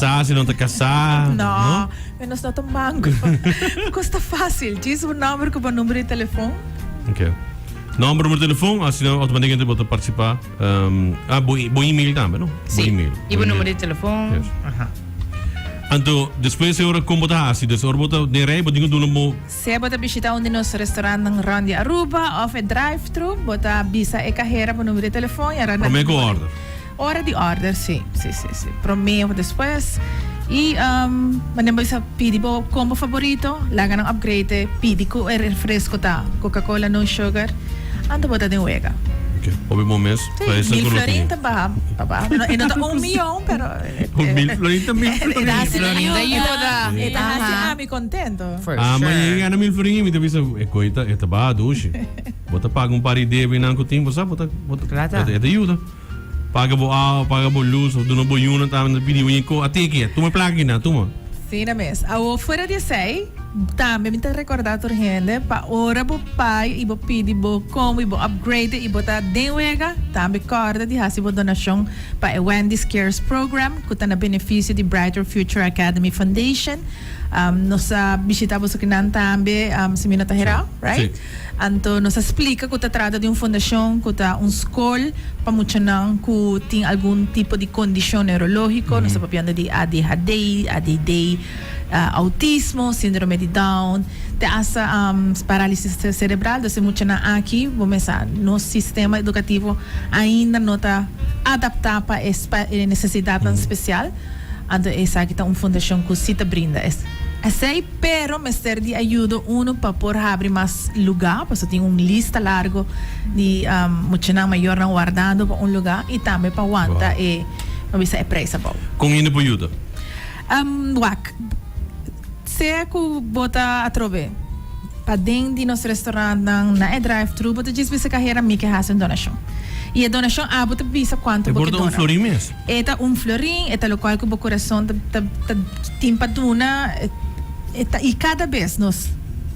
kasá, si no ta kasá. No, no? Nos no ta mango. Kos ta fácil. Djis bo nòmber ku bo number di telefon. Ok. Nòmber, number di telefon, asina automaticamente bo ta partisipá. Um, ah, bo, bo email tambe, no? Sí. Bo email. I bo number di telefon. Yes. Aha. Anto, despues e ora kon bo ta hasi? Dus ora bo ta den rei, bo tin ku duna bo. Sea bo ta bishita un di nos restaurantnan rond di Aruba of e drive-thru, bo ta bisa e kahera bo number di telefon y a Prome ku order. Ora di order, si, si, si, si. Prome of despues. Y wanneer bo bisa pidi bo combo favorito, laga nan upgrade e, pidi cu e refresco ta Coca-Cola no sugar, anto bo ta den wega. Ok, hopi bon mes. Si, Pa esnan mil cu no florin tin. ta baha, ta baha. No, e no ta un miyon, pero Un mil florin ta mil florin. E ta hasi Mil florin ta yuda. E ta hasi Aha. ami contento. For Ah, ma sure. yega gana mil florin y mi ta bisa, e coi ta, e ta baha dushi. Bo ta paga un par di debenan cu tin, bo sa, bo ta, bo ta, Plata. e ta yuda. Paga bo awa, paga bo luz, of duna bo yuna tambe, nan ta pidi bo yin ko, a teki, tuma e plaka aki nan, tuma. Asina mes. Awor fuera di esei, tambe mi ta recorda tur hende pa ora bo pai y bo pidi bo combo y bo upgrade y bo ta den wega, tambe corda di haci bo donacion pa e Wendy's Cares Program cu ta na beneficio di Brighter Future Academy Foundation. Nos a bishita boso kinan tambe, si mi no ta herao, right? Sí. Anto nos a splica cu ta trata di un fundacion cu ta un scol pa muchanan cu tin algun tipo di condicion neurologico, nos ta papiando di ADHD, ADD, autismo, sindrome di Down, te hasta paralisis cerebral. Dus e muchanan aki, bo mesa, nos sistema educativo ainda no ta adapta pa e necesidadnan special. Anto esaki ta un fundacion cu si ta brinda esey, pero mester di ayudo uno pa por habri mas luga, pasobra tin un lista largo di muchanan mayornan wardando pa un luga y tambe pa wanta e, bo bisa e prijs abou. Con hende por yuda? Wak, sea cu bo ta atrobe paden di nos restaurantnan, na e drive-thru, bo ta djis bisa cahera mi ke haci un donacion. Y e donacion abo ta bisa cuanto E bo por ke ta un dona. florin mes? E ta un florin, e ta locual cu bo curason ta ta ta tin pa duna, e ta y cada bes nos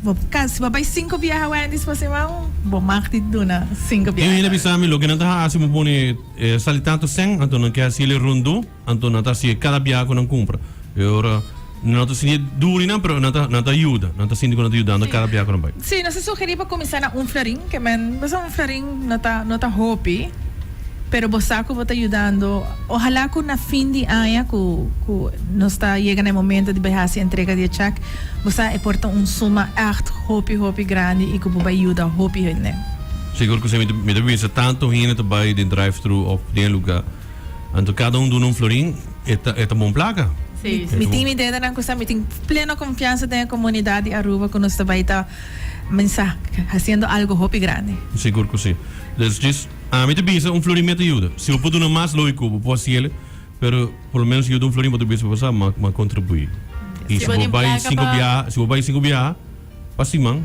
bo ca si bo bay cinco biaha Wendy's pa siman bo mag di duna cinco Tin biaha. hende bisa mi loke nan ta haci bo pone e sali tanto cen anto nan ke haci el rundu anto nan ta haci e cada biaha cu nan cumpra e ora nan no ta sinti e duri nan pero nan ta nan ta yuda nan ta sinti cu nan ta yudando cada biaha cu nan bay. Si, nos ta sugeri pa cuminsa na un florin, ke men pasobra un florin no ta no ta hopi. Pero bo sa cu bo ta yudando. Ojalá cu na fin di aña cu cu nos ta yega na e momento di bay haci entrega di e check, bo sa e por ta un suma echt hopi hopi grandi y cu bo bay yuda hopi hende. Sigur cu si mi ta bisa tanto hende ta bay den drive thru of den e lugar, anto cada un duna un florin, e ta e ta bon placa. Sí. Mi tin mi dedenan cu sa mi tin pleno confiansa den e comunidad di Aruba cu nos ta bay ta mensa haciendo algo hopi grandi. Sigur cu si. Dus djis. Ami ta bisa un florin meta yuda. Si bo por duna mas logico bo por haciele, pero por lo menos yuda un florin bo ta bisa bo sa ma ma contribui. Y Si si bo bo tin bay placa cinco pa biaha, si bo bay cinco biaha pa siman,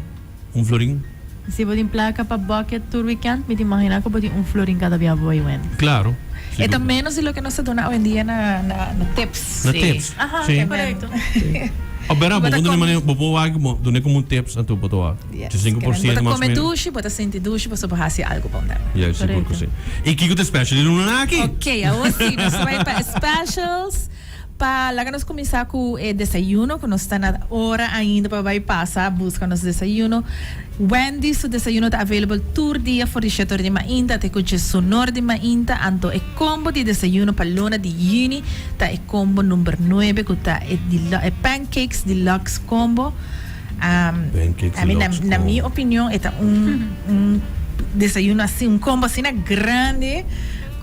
un florin. Si bo tin placa pa bucket tur weekend, mi ta imagina cu bo tin un florin cada biaha bo bay Wendy's. Claro. E ta menos di loke nos ta duna awendia na na na tips. Na Sí. tips. Aha, Sí. ke men. Correcto. O bera, Bo bo ta por duna come manera, bo por wak bo duna como un tips anto bo ta wak. Yes, Di cinco ke por men. Bo ciento ta mas o come menos. dushi, bo ta sinti dushi pasobra bo hasi algo bon tambe. Ja, sigur cu Correcto. si. Y kico ta special di luna aki? Ok, awor si, nos ta bai pa e specials. Pa laga nos cuminsa cu e desayuno, cu nos ta na ora ainda pa bai pasa busca nos desayuno. Wendy's su desayuno ta available tur dia for di shete ora di mainta te cu djesunor di mainta. Anto e combo di desayuno pa luna di juni ta e combo number nuebe cu ta e e pancakes deluxe combo. Pancakes I mean, na, deluxe na mi combo. opinion e ta un un desayuno así, un combo asina grandi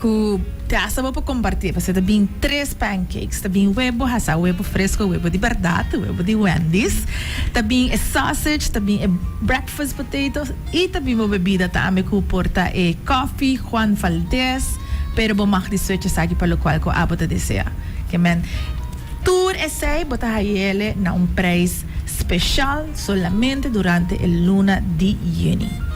cu te hasta bo por comparti. Pasobra ta bin tres pancakes, ta bin webo, hasa webo fresco, webo di berdad, webo di Wendy's, ta bin e sausage, ta bin e breakfast potatoes y ta bin bo bebida tambe cu por ta e coffee Juan Valdez, pero bo mag di switch esaki pa locual cu abo ta desea. Ke men tur esey bo ta hayele na un prijs special solamente durante e luna di juni.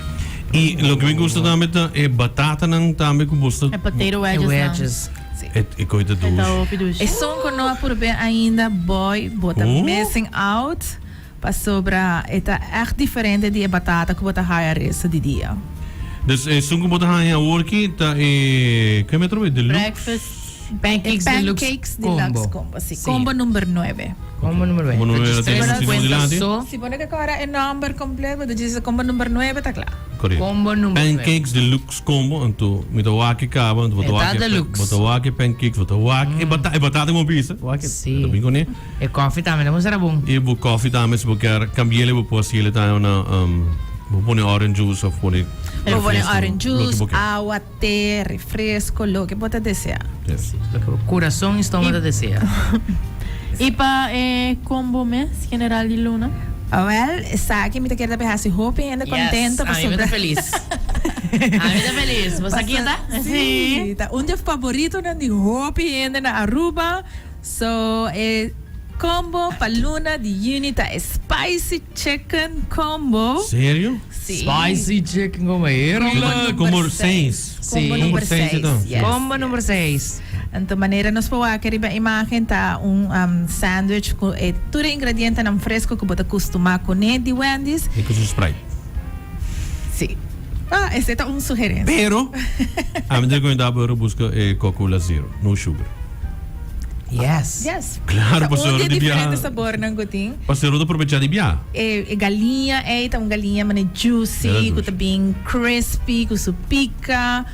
Y loke mi gusta tambe ta e batatanan tambe cu bo sta. E potato E wedges nan. wedges. Si. E e koe ta E ta dushi. hopi dushi. Esun cu no a purbe ainda boy bo ta Oh. missing out pasobra e ta echt diferente di e batata cu bo ta haya resto di dia. Dus esun cu bo ta haya aworki ta e, ke mi a trobe? Deluxe? Breakfast. Pancakes Deluxe Pancakes Deluxe Combo. Combo, si. Si. Combo number 9. Combo number 9. Combo number 9, Tres tin cincuenta dilanti. so. Si bo no ke kora e nomber completo, bo ta djis combo number 9 ta kla. Correcto. Combo number 9. Pancakes Deluxe Combo, anto mi ta wak e caba, anto bo ta E ta wak e deluxe. bo ta wak e pancakes, bo ta wak e bata e batata como bisa, wak e Si. ta bin kuné. E koffie tambe, no será bon. E bo koffie tambe si bo kier cambi'el bo por haci'el tambe na um, bo pone orange juice of pone Bo pone refresco, orange loke juice, bo kier. awa, te, refresco, loke bo ta desea. Yes. Loke bo corazon y stoma ta desea. Y pa e combo mes, general di luna? Awel, esaki mi ta kier ta hasi hopi hende contento Yes, ami mi ta felis. Ami ta felis. Bo sa kie ta? Sí, ta un di e favoritonan di hopi hende na Aruba. So, e combo pa luna di juni ta e spicy chicken combo. Serio? Sí. Spicy chicken combo. Heerlijk. Combo 6. Sí. Combo number seis, 6. enton. Yes. Combo number 6. Anto manera nos por wak riba imagen ta un um, sandwich ku e tur e ingredientenan fresco ku bo ta kustumá kuné di Wendy's. I ku su Sprite. Sí. Ah, ese ta un sugerencia. Pero, ami ta recomendá bo ora buska e Coca-Cola Zero, no sugar. Yes. Yes. Claro, Ta pasobra un di di bia- diferente sabornan ku tin. Pasobra ta probechá di bia. E, e galiña ei ta un galiña mane juicy, Era ku ta dushi. bien crispy, ku su pika.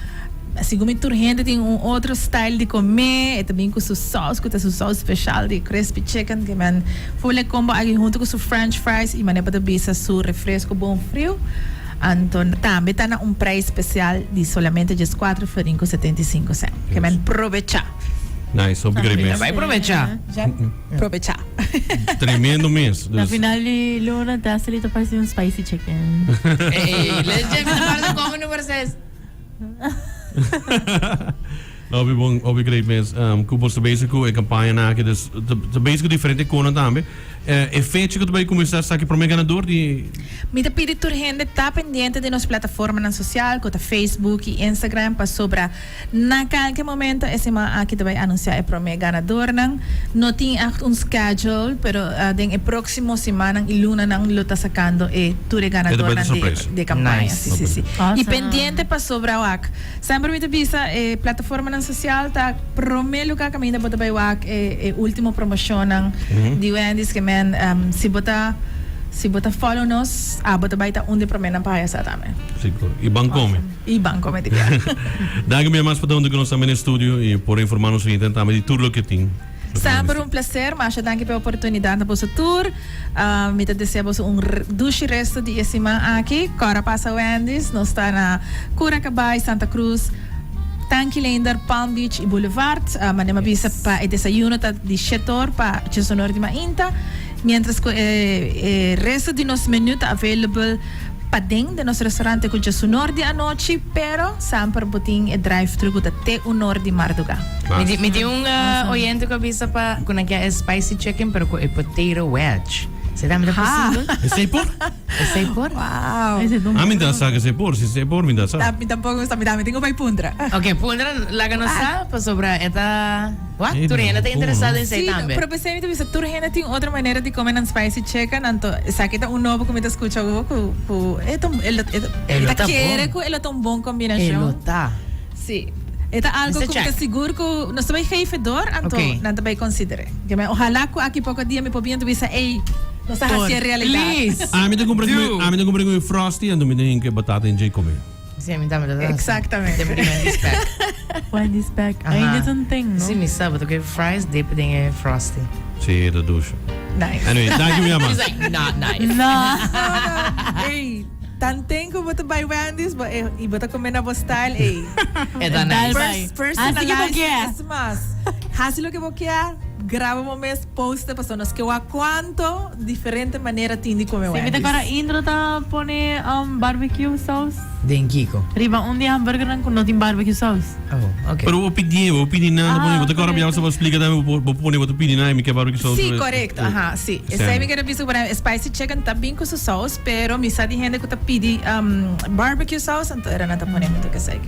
Segun mi tur hende tin un otro style di come, e ta bin cu su saus cu ta su saus special di crispy chicken ke men full e combo aki hunto cu su french fries y manera bo ta bisa su refresco bon friu. Anto tambe ta na un prijs special di solamente djes cuatro florin cu 75 cent. Ke men probecha. Nice, hopi great mes. Bai probecha. Ja, probecha. Tremendo mes. Na Dus, final di luna Destiny ta parci un spicy chicken. Ey, legit, mi ta parci combo number 6. No, hopi bon, hopi great mes. Um, ku boso ta bezig ku e kampaña aki, dus ta, ta bezig ku diferente konan tambe. Eh, e fecha ku ta bai kuminsá esaki promé ganador di Mi ta pidi tur hende ta pendiente di nos plataformanan sosial ku ta Facebook i Instagram pasobra na kalke momento e siman aki ta bai anunsiá e promé ganadornan. No tin ègt un schedule pero den e próksimo simannan i lunanan lo ta sakando e tur e ganadornan di di e kampaña. Nice. Si, si, si. I Awesome. pendiente pasobra wak. Semper mi ta bisa e plataformanan sosial ta promé lugá kaminda bo ta bai wak e e último promoshonnan di Wendy's ke men si bo ta si bo ta follow nos abo ta bai ta un di e proménan pa haya sa tambe. Sigur. I ban kome. I ban kome di bia. Danki mi mas pa ta huntu ku nos tambe na e studio i por informá nos oyente tambe di tur loke tin. Semper un placer, masha danki pa e oportunidad na boso tur. Mi ta desea boso un dushi resto di e siman aki. Kora pasa Wendy's, nos ta na Cura Cabay, Santa Cruz, Tanki Leender, Palm Beach y Boulevard. Manera mi a bisa pa e desayuno ta di shetor pa chesonor di mainta, mientras cu e resto di nos menu ta available paden den nos restaurante cu djesunor di anochi, pero semper bo tin e drive-thru cu ta te unor di marduga. Mi tin, mi tin un oyente cu a bisa pa cu nan kier e spicy chicken pero cu e potato wedge. Esey tambe ta posibel? Esey por? Esey por? Wow. Esey ta un Ah, mi ta sa cu esey por. Si esey por, mi ta sa. Mi tampoco sa, mi tambe tin cu bay puntra. Ok, puntra, laga nos sa pasobra e ta. What? Ey, Tur hende ta no, interesado no. den esey Sí, tambe. pero pesey mi ta bisa tur hende tin otro manera di come nan spicy chicken, anto esaki ta un nobo cu mi ta scucha awo cu cu e ta un e lo e E lo ta ta kere bon. cu e lo ta un bon E combinacion. lo ta. Sí. E ta algo Mester cu mi ta check. sigur cu nos ta bay geven door, anto Ok. nan ta bay considere. Ke men ojalá cu aki poco dia mi por bien ta bisa ey nos ta Por haci e realidad. Please. Ami ta cumpra cu mi Do. ami ta cumpra cu mi frosty anto mi ta hinca e batata en dje come. Sí, ami tambe ta haci. Exactamente. Den Wendy's pack. Wendy's pack. Aha. Ainda ta un thing, no? Sí, mi sa, but oké, fries dip den e frosty. Sí, e ta dushi. Nice. Anyway, danki mi ama. She's like, not nice. No. Ey, tanten ku bo ta bai Wendy's, bo e, i bo ta kome na bo style, ey. E ta nice. Dal bai. Hasi ke bo Personalize kier. es mas. Hasi loke bo kier, graba bo mes, post e, pasobra nos ke wak kuanto diferente manera tin di kome Si, mi ta Wendy's. kora Indro ta pone um, barbecue sauce Den kiko? riba un di hamburgernan ku no tin barbecue sauce. Oh, ok. Pero bo pidi, bo pidi nada, Ah, pone, bo ta kora correcto. biaha bo splika tambe, bo bo pone bo ta pidi nada, mi ke barbecue sauce. Sí, correcto. Aha, sí. Esei mi kere bisa ku spicy chicken ta bin ku su sauce, pero mi sa di hende ku ta pidi um, barbecue sauce, anto era nan ta pone mucho kesei.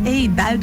Ey, dal.